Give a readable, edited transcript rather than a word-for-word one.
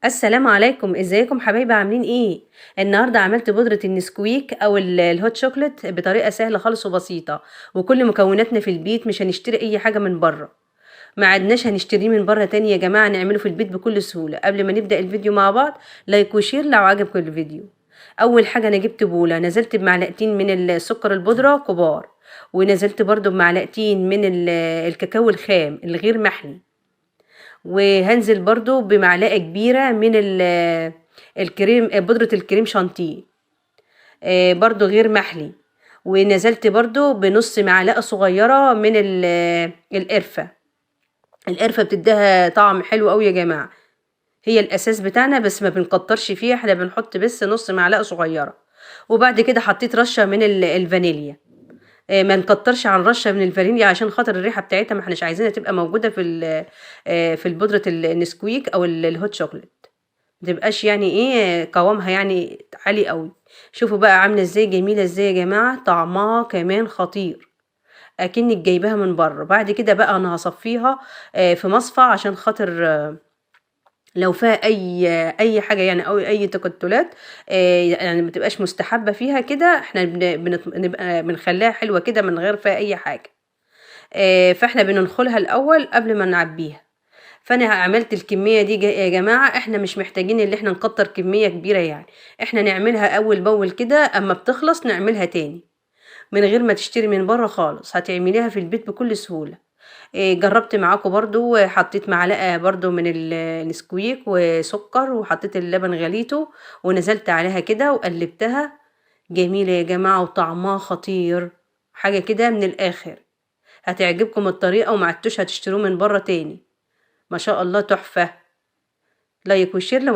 السلام عليكم، ازيكم حبايبي؟ عاملين ايه؟ النهارده عملت بودره النسكويك او ال hot chocolate بطريقة سهلة خالص وبسيطة، وكل مكوناتنا في البيت، مش هنشتري اي حاجة من بره، ما عدناش هنشتريه من بره تاني يا جماعة، نعمله في البيت بكل سهولة. قبل ما نبدا الفيديو مع بعض like و share لو عجبكم الفيديو. اول حاجة انا جبت بوله، نزلت بمعلقتين من السكر البودره كبار، ونزلت برده بمعلقتين من الكاكاو الخام الغير محلي، وهنزل برضو بمعلقة كبيرة من الكريم، بودرة الكريم شانتيه، برضو غير محلي، ونزلت برضو بنص معلقة صغيرة من القرفة. القرفة بتديها طعم حلو قوي يا جماعة، هي الأساس بتاعنا، بس ما بنكترش فيها، احنا بنحط بس نص معلقة صغيرة. وبعد كده حطيت رشة من الفانيليا، ما نكترش عن رشه من الفانيليا عشان خاطر الريحة بتاعتها ما احناش عايزينها تبقى موجودة في البودره النسكويك او ال hot chocolate، ما تبقاش يعني ايه قوامها يعني عالي قوي. شوفوا بقى عامله ازاي، جميلة ازاي يا جماعة، طعمها كمان خطير اكنك جايباها من بره. بعد كده بقى انا هصفيها في مصفى عشان خاطر لو فيها اي حاجة يعني او اي تكتلات، يعني ما تبقاش مستحبة فيها كده، احنا نبقى بنخليها حلوة كده من غير فيها اي حاجة، فاحنا بننخلها الاول قبل ما نعبيها. فانا عملت الكمية دي يا جماعة، احنا مش محتاجين ان احنا نكتر كمية كبيرة، يعني احنا نعملها اول باول كده، اما بتخلص نعملها تاني من غير ما تشتري من بره خالص، هتعمليها في البيت بكل سهولة. جربت معاكم برضو، حطيت معلقة برضو من النسكويك وسكر، وحطيت اللبن غليته ونزلت عليها كده وقلبتها. جميلة يا جماعة وطعمها خطير، حاجة كده من الآخر. هتعجبكم الطريقة وما عدتوش هتشتروه من بره تاني، ما شاء الله تحفة. like و share لو